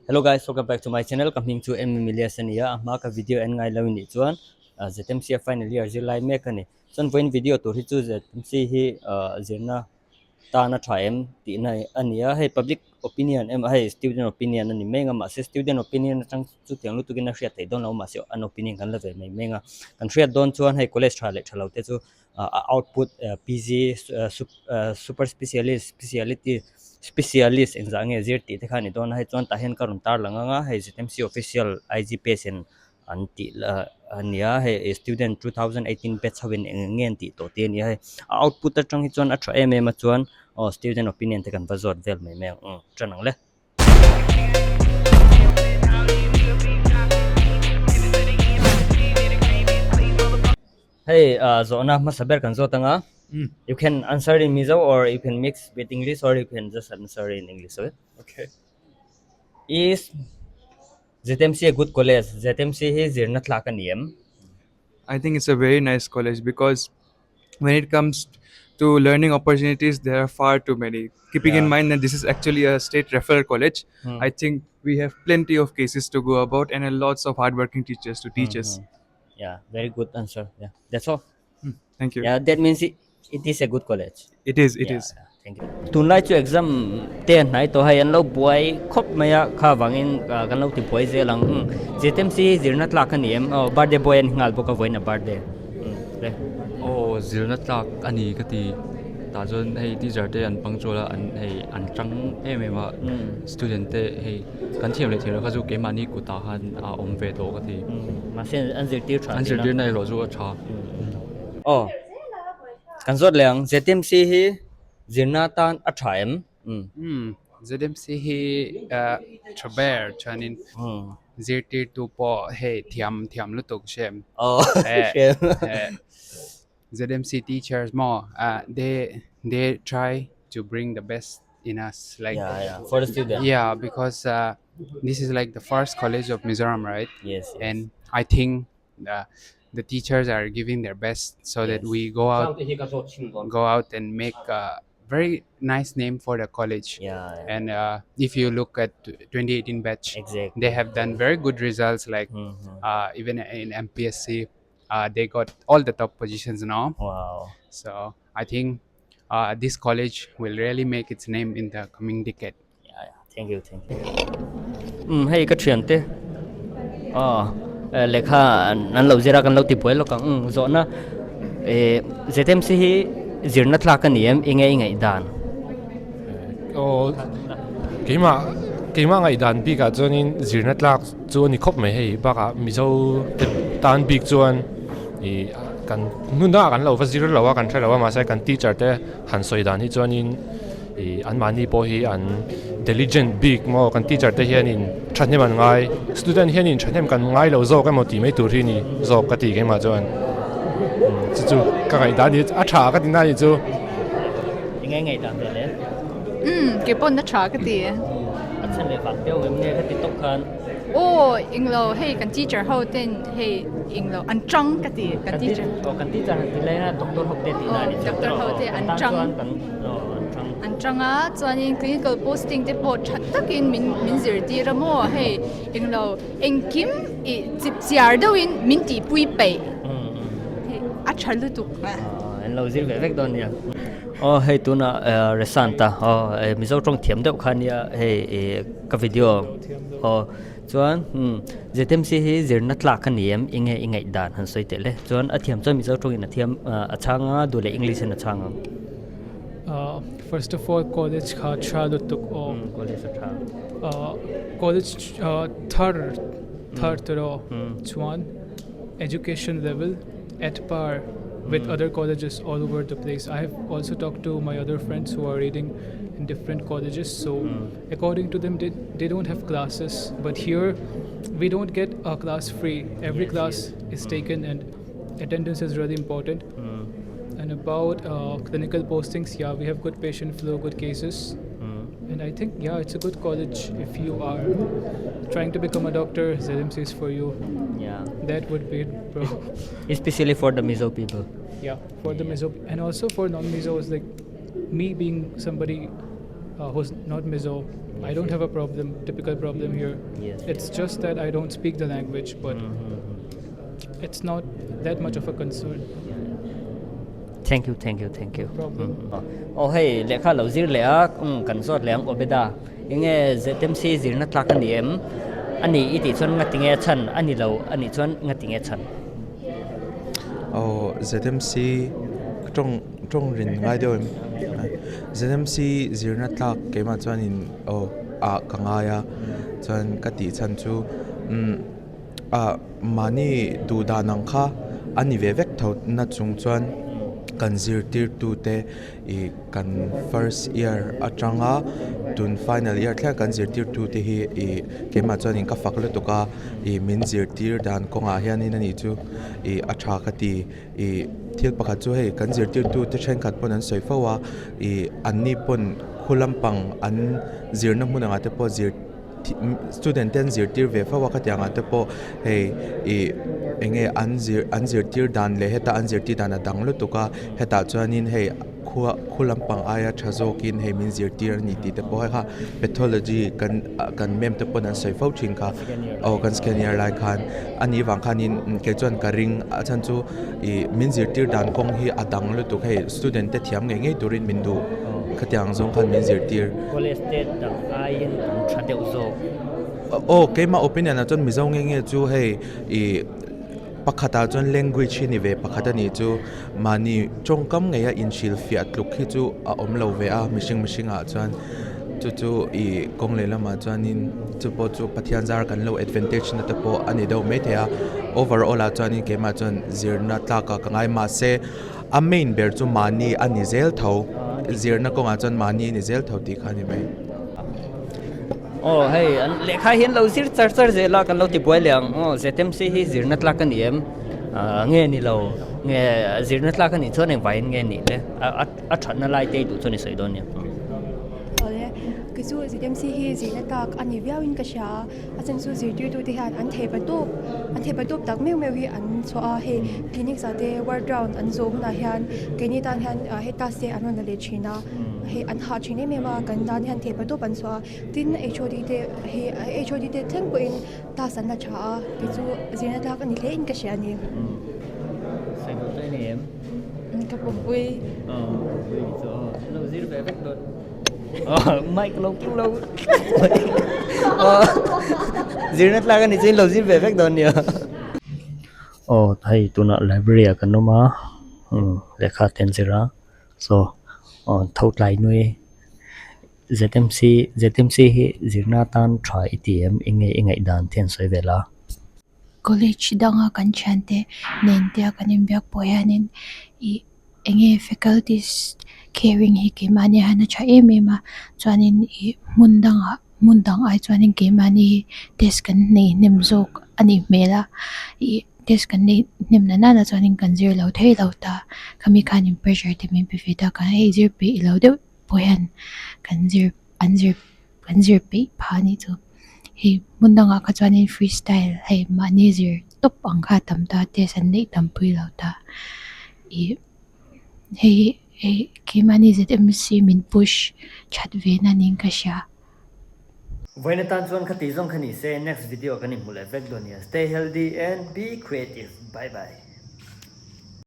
Hello guys, welcome back to my channel. Ka hming chu M Milias a ni a, a hma ka video en ngai lo nih chuan ZMC a final year zirlai mek a ni. Chuan vawiin video tur hi chu ZMC hi zirna tan a tha em tihna a ni a, hei public opinion emaw hei student opinion a ni mek a, mahse student opinion atang chutiang lutukin a hriat theih dawn lo mahse an opinion kan la ve mai mek a. Kan hriat dawn chuan hei college tha leh tha lo te chu a output PG super specialist speciality specialist engzah nge zir tih te kha a ni dawn a hei chuan tah hian ka rawn tar lang ang a hei ZMC official IG page in an tih lah a ni a hei student 2018 batch ho in eng eng nge an tih tawh tih a ni a hei a output atang hi chuan a tha em em a chuan aw student opinion te kan va zawt vel mai mai ang umm tan ang le. Hei zawhna hmasa ber kan zawt anga you can answer in Mizo or you can mix with English or you can just answer in English okay. Okay. Is ZMC a good college? ZMC hi zirna tlak a ni em? I think it's a very nice college because when it comes to learning opportunities, there are far too many. Keeping in mind that this is actually a state referral college, I think we have plenty of cases to go about and a lots of hardworking teachers to teach us. Yeah, very good answer. Yeah, that's all. Thank you. Yeah, that means it, it is a good college. It is, it is. Yeah, thank you. Tunlai chu exam te a hnai tawh hei an lo buai khawp mai a kha vangin kan lo ti buai zel ang. ZMC hi zirna tlak a ni em? Aw birthday boy a ni nghal bawk a vawiin a birthday. Le. Aw zirna tlak a ni ka ti. Tah chuan hei teacher te an punctual a an hei an tang em em a student te hei kan thiam leh thiam loh kha chu keimahni kutah khan a awm ve tawh ka ti. Mahse an zirtir tha An zirtirna erawh chu a tha. Aw kan zawt leh ang ZMC hi zirna atan a tha em? Umm ZMC hi tha ber chuanin zirtirtu pawh hei thiam thiam lutuk hrem. Aw hrem. ZMC teachers maw they they try to bring the best in us like Yeah yeah for the student. Yeah because this is like the first college of Mizoram right? Yes yes. And I think the teachers are giving their best so that we go out go out and make a very nice name for the college. Yeah, yeah. And if you look at 2018 batch, Exactly. they have done very good results. Like even in MPSC, they got all the top positions now. Wow. So I think this college will really make its name in the coming decade. Yeah, yeah. Thank you, thank you. Um, hei ka thian te. Oh, lekha an lo zira kan lo ti buai lawk ang. Um, zawhna eh ZMC hi zirna thlak a ni em enge i ngaih dan? Aw, keimah keimah ngaih dan bikah chuanin zirna tlak chu a ni khawp mai hei bakah Mizo te tan bik chuan ih kan hnuna kan lo va zir lo a kan hre lo a mahse kan teacher te han sawi dan hi chuanin Ih anmahni pawh hi an diligent bik maw kan teacher te hianin thahnem an ngai student hianin thahnem kan ngai lo zawk emaw tih mai tur hi ni zawk ka ti keimah chuan chu chu ka ngaihdan hi a tha ka ti na ni chu. Enge ngaihdan ve le? Umm kei pawn a tha ka ti. A chhan leh vang deuh em nge ka ti tawp khan. Aw englo hei kan teacher ho ten hei englo an tang ka ti kan teacher. Aw kan teacher han ti lai na doctor ho te tih na ni chu. Doctor ho te an tang. Kan aw an tang. An tang a chuanin clinical posting te pawh tha takin min min zirtir a maw hei englo engkim ih chip chiar deuhin min tihpui peih hei a tha lutuk. An lo zir ve vek dawn nia. Aw hei tunah Resant a aw Mizo tawng thiam deuh kha nia hei ih ka video aw chuan umm ZMC hi zirna tlak a ni em enge i ngaih dan han sawi teh le chuan a thiam chuan Mizo tawngin a thiam a chhang anga duh leh English in a chhang ang. First of all college kha tha lutuk aw. College a tha. College thar thar tawh chuan education level at par with other colleges all over the place I have also talked to my other friends who are reading in different colleges so According to them, they, they don't have classes, but here we don't get a class free. Every class is taken, and attendance is really important. And about clinical postings, yeah, we have good patient flow, good cases. And I think, yeah, it's a good college if you are trying to become a doctor, ZMC is for you. Yeah. That would be it, bro. Especially for the Mizo people. Yeah, for the Mizo, and also for non-Mizos, like me being somebody. who's not Mizo. I don't have a problem, typical problem here. It's just that I don't speak the language, but it's not that much of a concern. Thank you, thank you, thank you. Problem. Aw hei lehkha lo zir leh a, umm kan zawt leh ang Obeda. Enge ZMC zirna tlak a ni em? A ni i tih chuan ngatinge a chhan? A ni lo a nih chuan ngatinge a chhan? Aw ZMC tawng tawng rin ngai deuh em? ZMC zirna tlak keimah chuanin aw ah ka ngai a chuan ka tih chhan chu umm ah mahni duh dan ang kha a ni ve vek tho na chung chuan kan zirtirtute ih kan first year atanga tun final year thleng kan zirtirtute hi ih keimah chuanin ka fak lutuk a ih min zirtir dan kawngah hianin ani chu ih a tha ka ti ih thil pakhat chu hei kan zirtirtute thenkhat pawn an sawi fo a ih anni pawn khu lampang an zirna hmun angah te pawh zir student te an zirtir ve fo a khatiang ah te pawh hei ih eng nge an zir an zirtir dan leh heta an zirtir dan a dang lutuk a hetah chuanin hei khua khu lampang aia tha zawkin hei min zirtir a ni tih te pawh hei kha pathology kan kan ma'am te pawn an sawi fo thin kha aw kan second year lai khan a nih vang khanin kei chuan ka ring a chhan chu ih min zirtir dan kawng hi a dang lutuk hei student te thiam ngei ngei turin min duh khatiang zawng khan min zirtir. College te dang aiin an tha deuh zawk. Aw keimah opinion ah chuan Mizo nge nge chu hei ih pakhatah chuan language hi ni ve pakhat a nih chu mahni tawngkam ngeia inhrilhfiah tluk hi chu a awm lo ve a mihring mihring ah chuan chu chu ih kawng lehlamah chuanin chu pawh chu Pathian zar kan lo advantage na te pawh a ni deuh maithei a overall ah chuanin keimah chuan zirna tlak ah ka ngai mahse a main ber chu mahni a ni zel tho zirna kawngah chuan mahni a ni zel tho tih kha a ni mai. Aw hei an lehkha hian lo zir char char zel a kan lo ti buai leh ang aw ZMC hi zirna tlak a ni em ah nge ni lo nge zirna tlak a nih chuan engvaiin nge nih le a a thatna lai te i duh chuan i sawi dawn nia. Awle kei chu ZMC hi zirna tlak a ni viau in ka hria a a chhan chu zirtirtu te hian an thei pa tawp an thei pa tawp tak meuh meuh hi an chhuah a hei clinic ah te ward round an zawh hunah hian keini tan hian hei class te an rawn la leh thin a. Hei an hah thin em em a kan tan hian theih patawp an chhuah a tin HOD te hi HOD te thleng pawhin class an la tha a tih chu zirna tlak a ni hle in ka hria a ni. Sawi duh ta i nei em? Ka pawmpui. Aw pawmpui ni chu aw lo zir ve vek dawn. Aw mic lo keng lo. Aw zirna tlak a ni chu in lo zir ve vek dawn nia. Aw hei tunah library ah kan awm a lehkha te an zir a. Saw aw tho tlai nui ZMC ZMC hi zirna atan tha i ti em eng nge i ngaih dan te an sawi vel a. College danga kan thiante nen te a kan inbiak pawh hianin ih eng nge faculties caring hi keimahni hian a tha em em a chuanin ih hmun dangah hmun dang ai chuanin keimahni hi test kan nei hnem zawk a nih hmel a ih test kan neih hnem na nana chuanin kan zir lo thei lo ta khami khanin pressure te min pe ve ta khan hei zir peih lo deuh pawh hian kan zir an zir kan zir peih phah a nih chu hei hmun dangah kha chuanin free style hei mahni zir tawp ang kha a tam ta test an neih tam pui lo ta ih hei hi hei keimahni ZMC min push that ve na niin ka hria. Vawiin atan chuan kha tih zawng kha ni se next video kan inhmu leh vek dawn nia stay healthy and be creative bye bye.